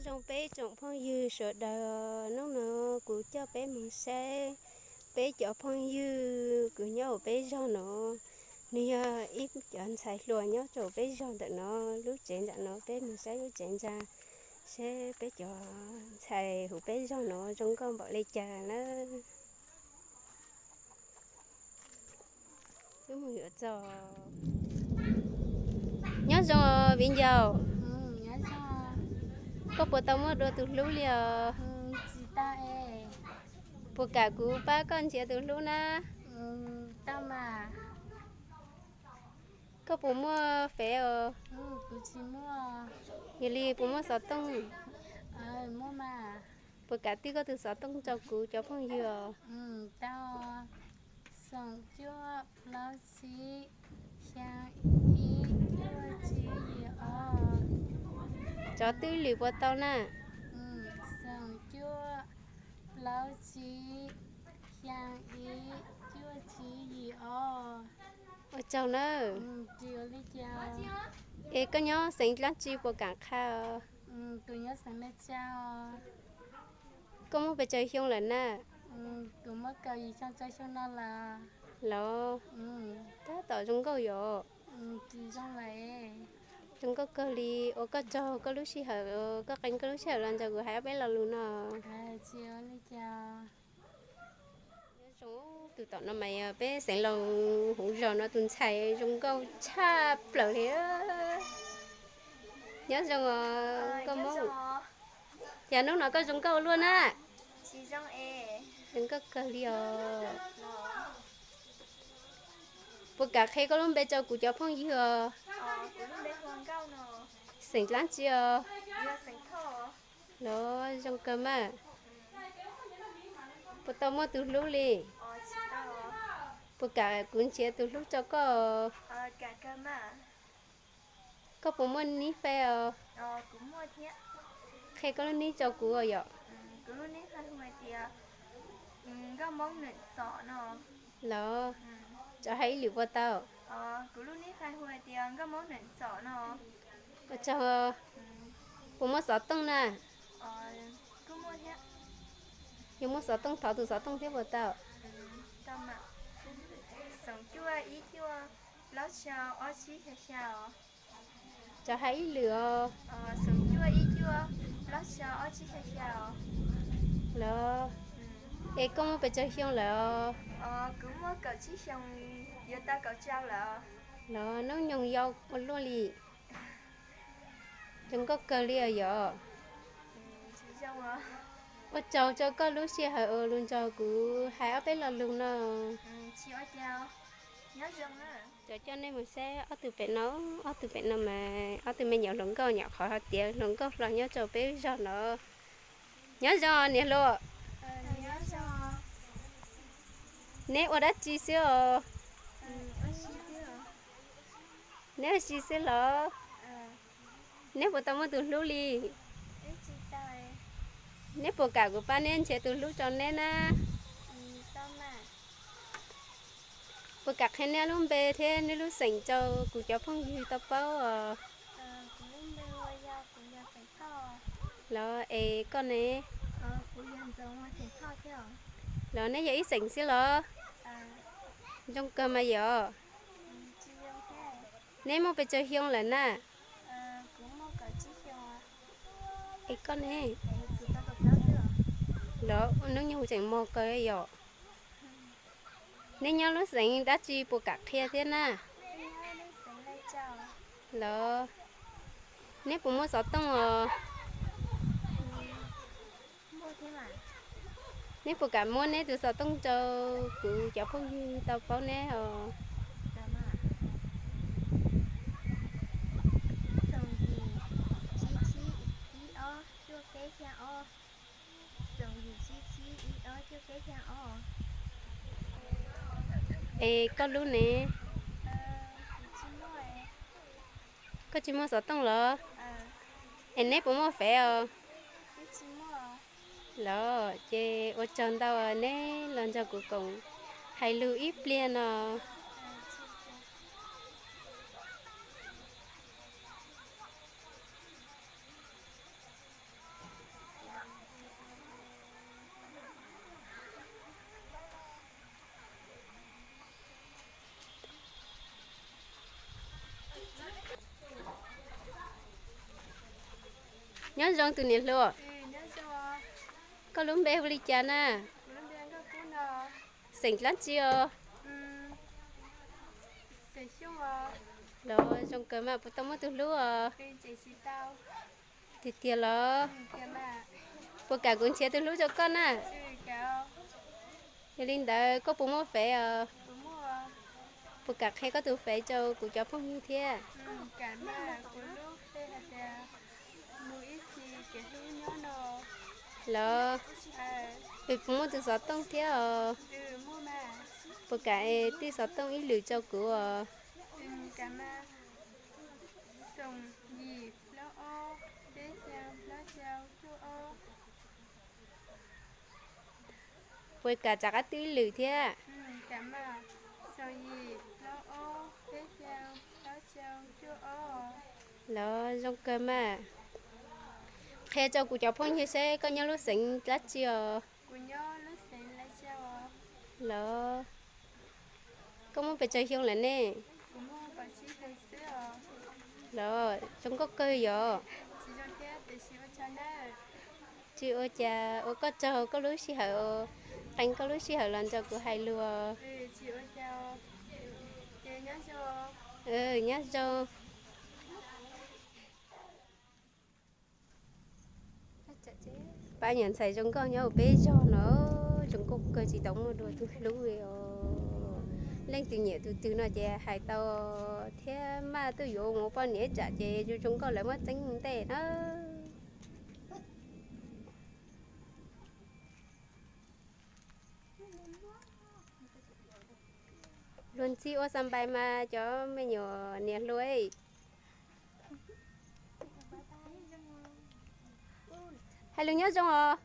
Zoo peb tsoom phooj ywg sawv daws, hnub no kuv coj peb mus saib peb cov phooj ywg kws nyob hauv peb zog no, nws yog ib cov ntxhais hluas nyob rau peb zog ntawm no, lub tsev ntawm no, peb mus saib lub tsev ntxa, saib peb cov ntxhais hauv peb zog no zoo nkauj npaum li cas na. Wb mus yuav txog. Nyob zoo viv ncaus. Koj puas tau muaj dua tus hlub li os? Puas kam kuv pab koj nrhiav tus hlub na? Koj puas muaj fev os? Yog li puas muaj xov tooj? Puas kam tij koj tus xov tooj rau kuv cov phooj ywg os? Cov twb lwm puas tau na? Ua tsaug nawb. Es koj nyob xeev dlaab tsi puas kam qha os? Koj muaj pes tsawg xyoo lawm na? Los, tab tom zoo nkauj yom. Zoo nkauj kawg li, ua koj tsaug koj lub sij hawm, koj qee koj lub sij hawm los nrog kuv hais ob peb lo lus no. Nyob zoo, tus tom no mas yog peb xeev laus hauv zos no tus ntxhais zoo nkauj tshaj plaws li. Nyob zoo os, nkauj Hmoob. Cas hnub no koj zoo nkauj luaj na? Zoo nkauj kawg li os. Puas kam qhia koj lub npe rau kuv cov phooj ywg os? Xeem dlaab tsi os? Los zoo kawg mas. Puas tau muaj tus hlub li? Puas kam kuv nrhiav tus hlub rau koj? Koj puas muaj nib fais os? Qhia koj lub nib rau kuv os yom. Los, tso hais ib lwm puas tau? Ua tsaug. Puas muaj xov tooj na? Yog muaj xov tooj thov tus xov tooj thiab puas tau? Tso hais ib lwm os. Los, es koj muaj pes tsawg xyoo lawm os? Los, hnub nyoog yau ua luaj li. Zoo nkauj kawg li os yom. Ua tsaug rau koj lub sij hawm uas los nrog kuv hais ob peb lo lus no. Cov coj nej mus saib ob tug pem no, ob tug pem no mas ob tug me nyuam hluas nkauj nyuam qhuav hais tias hluas nkauj hluas nyob rau peb zog no. Nyob zoo niam hluas. Neb ua dab tsi xwb os? Neb ua si xwb los? Neb puas tau muaj tus hlub li? Neb puas kam kuv pab neb nrhiav tus hlub rau neb na? Puas kam qhia neb lub npe thiab neb lub xeem rau kuv cov phooj ywg tau paub os? Los es koj ne? Los neb yog ib xeem xwb los? Zoo kawg mas yom. Neb muaj pes tsawg xyoo lawm na? Es koj ne? Los hnub nyoog tseem mog kawg yom. Neb nyob lub xeev dab tsi puas kam qhia thiab na? Los neb puas muaj xov tooj os? Neb puas kam muab neb tus xov tooj rau kuv cov phooj ywg tau paub neb os? Es koj lub ne? Koj tsis muaj xov tooj los? Es neb puas muaj fev os? Los ces ua tsaug ntau neb los nrog kuv koom hais lus ib pliag no. Nyob zoo tus niam hluas. Koj lub npe hu li cas na? Xeem dlaab tsi os? Los zoo kawg mas, puas tau muaj tus hlub os? Tiag tiag los? Puas kam kuv nrhiav tus hlub rau koj na? Yog li ntawd koj puas muaj fev os? Puas kam qhia koj tus fev rau kuv cov phooj ywg thiab? Los, puas muaj tus xov tooj thiab os? Puas kam es tij xov tooj ib lwm rau kuv os? Puas kam rov qab tij ib lwm thiab? Los zoo kawg mas. Qhia rau kuv cov phooj ywg seb koj nyob lub xeev dab tsi os? Los, koj muaj pes tsawg xyoo lawm ne? Los zoo nkauj kawg yog. Tsis ua cas, ua koj tsaug koj lub sij hawm, qee koj lub sij hawm los nrog kuv hais lus. Nyob zoo. Pab nyuam ntxhais zoo nkauj nyob peb zog no, zoo nkauj kawg tsis tau muaj dua tus hlub li os. Leej twg nyiam tus twg no ces hais tau thiab, maj tuaj yuav mus poj niam tsam ces zoo zoo nkauj lawv muab txeeb ntej na. Luag ntxhi ua xa npais mas cov me nyuam niam hluas. Hais lus nyob zoo os.